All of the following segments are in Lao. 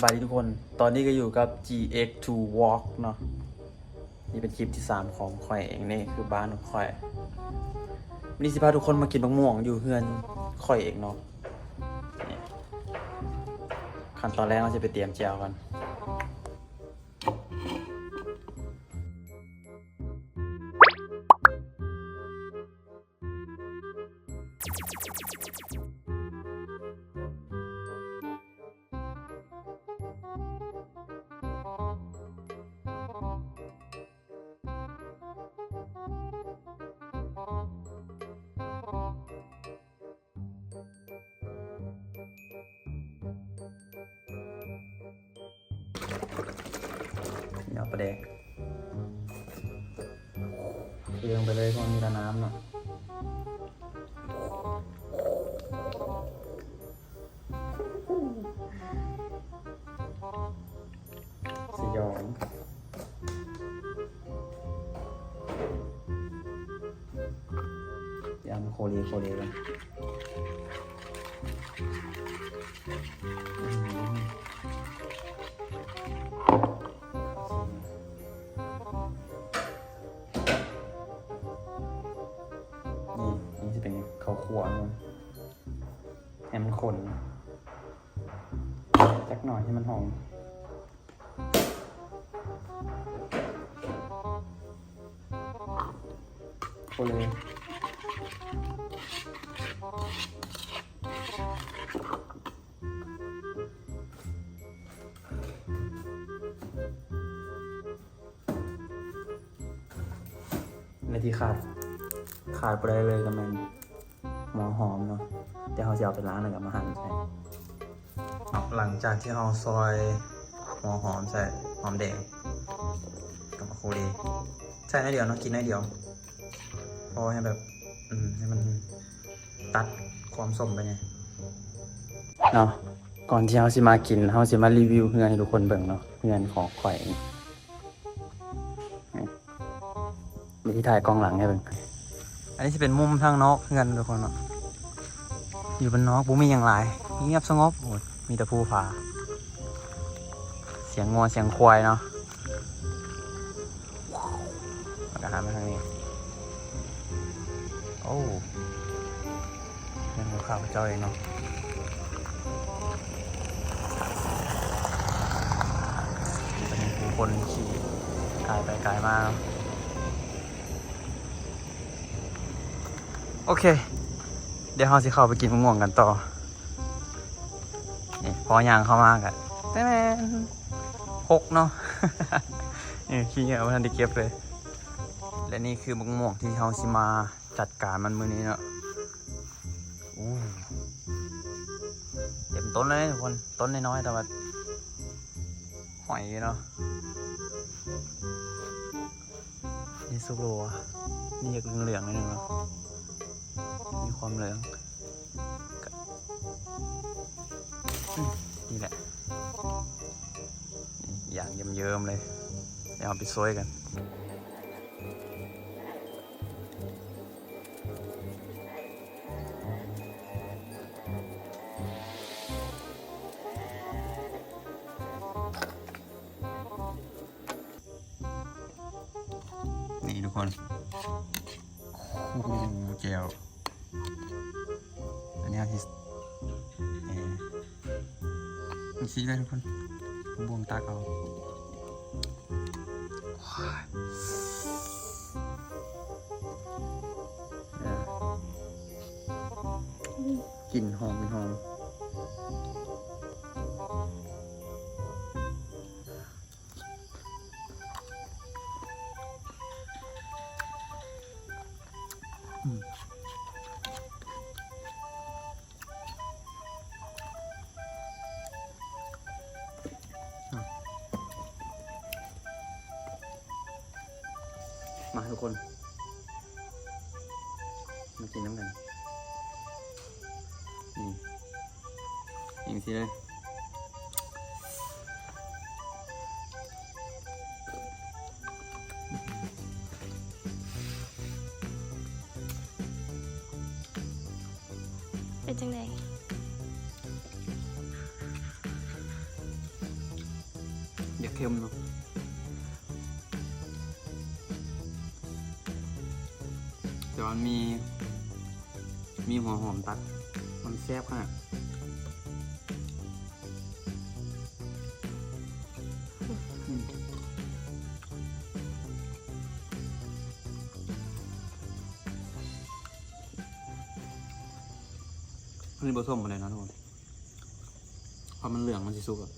ສະບາຍດີທຸກຄົນ ຕອນນີ້ກໍຢູ່ກັບ ຈີເອັກທູ Vlog ເນາະ. ນີ້ເປັນຄລິບທີສາມຂອງຂ້ອຍເອງ ນີ້ຄືບ້ານຂອງຂ້ອຍ. ມື້ນີ້ຊິພາທຸກຄົນມາກິນບັກມ່ວງຢູ່ເຮືອນຂ້ອຍເອງເນາະ. ນີ້ ຂັ້ນຕອນແລກເຮົາຊິໄປຕຽມແຈ່ວກ່ອນ. ນີ້ເອົາປາແດກເທລົງໄປເລີຍ ເພາະມີແຕ່ນ້ຳເນາະ. ສະຫຍອງ ຢ່າງໂຄເລໂຄເລກັນ. ອືມ ນີ້ ນີ້ຊິເປັນເຂົ້າຂົ້ວເນາະ ໃຫ້ມັນຂຸ້ນຈັກໜ້ອຍ ໃຫ້ມັນຫອມ. ໂອເລ ແລະທີ່ຂາດ ຂາດບໍ່ໄດ້ເລີຍກໍແມ່ນຫົວຫອມເນາະ, ແຕ່ເຮົາຊິເອົາໄປລ້າງແລ້ວກໍມາຫັ່ນໃສ່. ເນາະ ຫຼັງຈາກທີ່ເຮົາຊອຍຫົວຫອມໃສ່ ຫອມແດງ ກັບມາໂຄເລ ໃສ່ໜ້ອຍດຽວເນາະ ກິນໜ້ອຍດຽວ ພໍໃຫ້ແບບ ອືມ ໃຫ້ມັນຕັດຄວາມສົ້ມໄປແດ່ເນາະ. ກ່ອນທີ່ເຮົາຊິມາກິນ ເຮົາຊິມາຣີວິວເຮືອນໃຫ້ທຸກຄົນເບິ່ງເນາະ, ເຮືອນຂອງຂ້ອຍເອງ. ມີທີ່ຖ່າຍກ້ອງຫຼັງໃຫ້ເບິ່ງ. ອັນນີ້ຊິເປັນມຸມທາງນອກເຮືອນທຸກຄົນເນາະ. ຢູ່ບ້ານນອກບໍ່ມີຫຍັງຫຼາຍ ງຽບສະຫງົບ. ໂອ້ຍ ມີແຕ່ພູຜາ ສຽງງົວສຽງຄວາຍເນາະ. ແລ້ວກໍຫັນມາທາງນີ້ ໂອ້ ແມ່ນຂອງຂ້າພະເຈົ້າເອງເນາະ. ຈະມີຜູ້ຄົນຂີ່ກາຍໄປກາຍມາ. ໂອເຄ ດຽວເຮົາຊິເຂົ້າໄປກິນໝາກມ່ວງກັນຕໍ່. ນີ້ ພໍຍ່າງເຂົ້າມາກໍ ແຕ່ນ ຫົກເນາະ. ນີ້ ຂີ້ເຫຍື້ອບໍ່ທັນໄດ້ເກັບເລີຍ. ແລະນີ້ຄືໝາກມ່ວງທີ່ເຮົາຊິມາຈັດການມັນມື້ນີ້ເນາະ. ໂອ້ ເຕັມຕົ້ນເລີຍທຸກຄົນ, ຕົ້ນນ້ອຍໆ ແຕ່ວ່າຫອຍຢູ່ເນາະ. ນີ້ສຸກແລ້ວ ນີ້ຢາກເຫຼືອງໆ ໜ້ອຍໜຶ່ງເນາະ, ມີຄວາມເຫຼືອງ. ອືມ ນີ້ແຫຼະ ນີ້ ຢ່າງເຍິ້ມໆ ເລີຍ. ດຽວເຮົາໄປຊ່ວຍກັນ. ນີ້ທຸກຄົນ ໂອ້ໂຫ ແຈ່ວ. ອັນນີ້ເຮົາຊິ ເອີ ມັນຊິໄດ້ທຸກຄົນ ບ່ວງຕັກເອົາ. ເອີ ກິ່ນຫອມ ກິ່ນຫອມ. ອືມ ມາທຸກຄົນ ມາກິນນຳກັນ. ນີ້ ຈັ່ງຊີ້ເລີຍ. ເປັນຈັ່ງໃດ? ເຄັມເນາະ ແຕ່ວ່າມັນມີ ມີຫົວຫອມຕັດ ມັນແຊບຂະໜາດ. ອັນນີ້ບໍ່ສົ້ມປານໃດເນາະທຸກຄົນ ເພາະມັນເຫຼືອງ ມັນຊິສຸກແລ້ວ.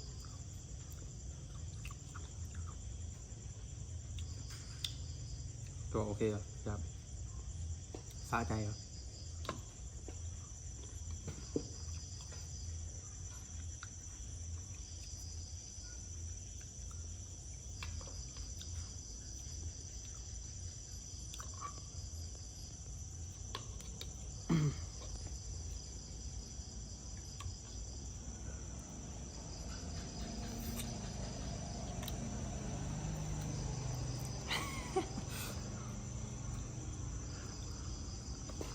ກໍໂອເຄຢູ່ ແຊບ ສະໃຈຢູ່.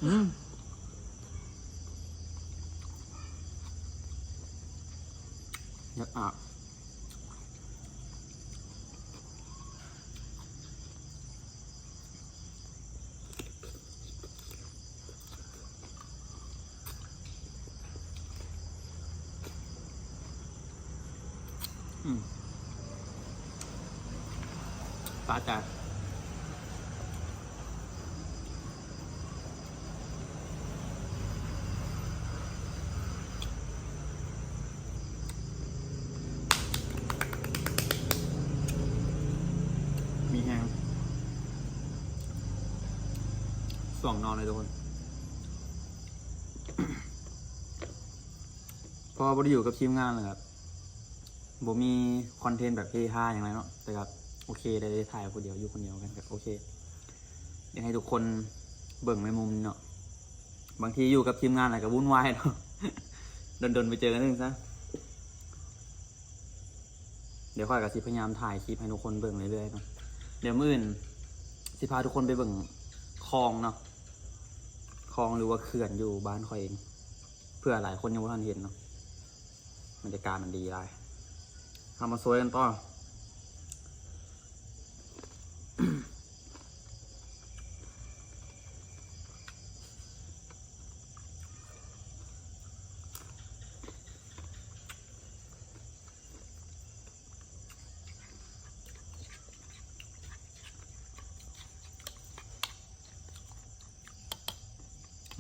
ອືມ ຢາກອາບ. ອືມ ປາຈານ. ມີແຮງ ຊ່ວງນອນເລີຍທຸກຄົນ ເພາະວ່າບໍ່ໄດ້ຢູ່ກັບທີມງານ ແລ້ວກໍບໍ່ມີຄອນເທັນແບບເຮຮາຫຍັງເລີຍເນາະ ແຕ່ກໍໂອເຄ ໄດ້ ໄດ້ຖ່າຍຜູ້ດຽວ ຢູ່ຄົນດຽວກັນກໍໂອເຄ. ຢາກໃຫ້ທຸກຄົນເບິ່ງໃນມຸມນີ້ເນາະ ບາງທີຢູ່ກັບທີມງານແລ້ວກໍວຸ່ນວາຍເນາະ ດົນໆໄປເຈີກັນໜຶ່ງຊະ. ດຽວຂ້ອຍກໍຊິພະຍາຍາມຖ່າຍຄລິບໃຫ້ທຸກຄົນເບິ່ງເລື້ອຍໆເນາະ. ດຽວມື້ອື່ນຊິພາທຸກຄົນໄປເບິ່ງຄອງເນາະ ຄອງ ຫຼືວ່າເຂື່ອນຢູ່ບ້ານຂ້ອຍເອງ ເພື່ອຫຼາຍຄົນຍັງບໍ່ທັນເຫັນເນາະ. ບັນຍາກາດມັນດີຫຼາຍ ເຮົາມາຊ່ວຍກັນຕໍ່.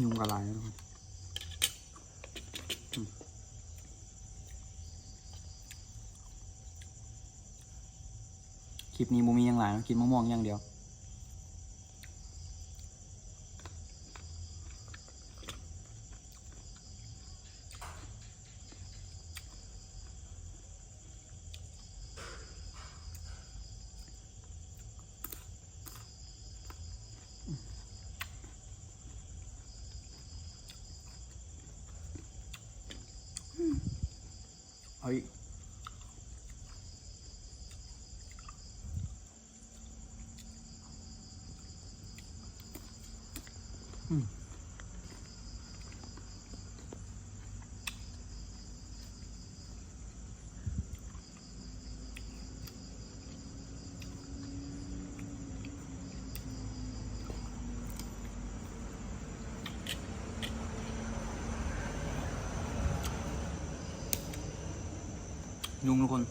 ຍຸງກໍຫຼາຍເນາະ. ອືມ ຄລິບນີ້ບໍ່ມີຫຍັງຫຼາຍເນາະ ກິນໝາກມ່ວງຢ່າງດຽວ. ເອົາອີກ. ອືມ ຍຸງທຸກຄົນ.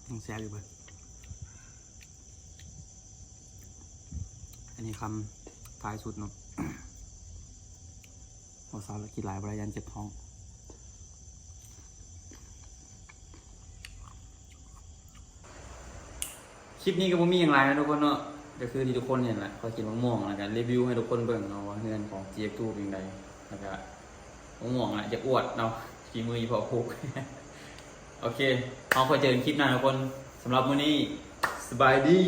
ຍັງແຊບຢູ່ເບິ່ງ ອັນນີ້ຄຳທ້າຍສຸດເນາະ ເວົ້າຊາວແລ້ວກິນຫຼາຍບໍ່ໄດ້ ຢ້ານເຈັບທ້ອງ. ຄລິບນີ້ກໍບໍ່ມີຫຍັງຫຼາຍນະທຸກຄົນເນາະ ກໍຄືທີ່ທຸກຄົນເຫັນແຫຼະ ຂ້ອຍກິນໝາກມ່ວງ ແລ້ວກໍຣີວິວໃຫ້ທຸກຄົນເບິ່ງເນາະວ່າເຮືອນຂອງເຈຟທູເປັນຈັ່ງໃດ ແລ້ວກໍໝາກມ່ວງແຫຼະ ຢາກອວດເນາະ ຝີມືອີ່ພໍ່ພຸກ. ໂອເຄ ເຮົາຄ່ອຍເຈີກັນຄລິບໜ້າທຸກຄົນ ສຳລັບມື້ນີ້ ສະບາຍດີ.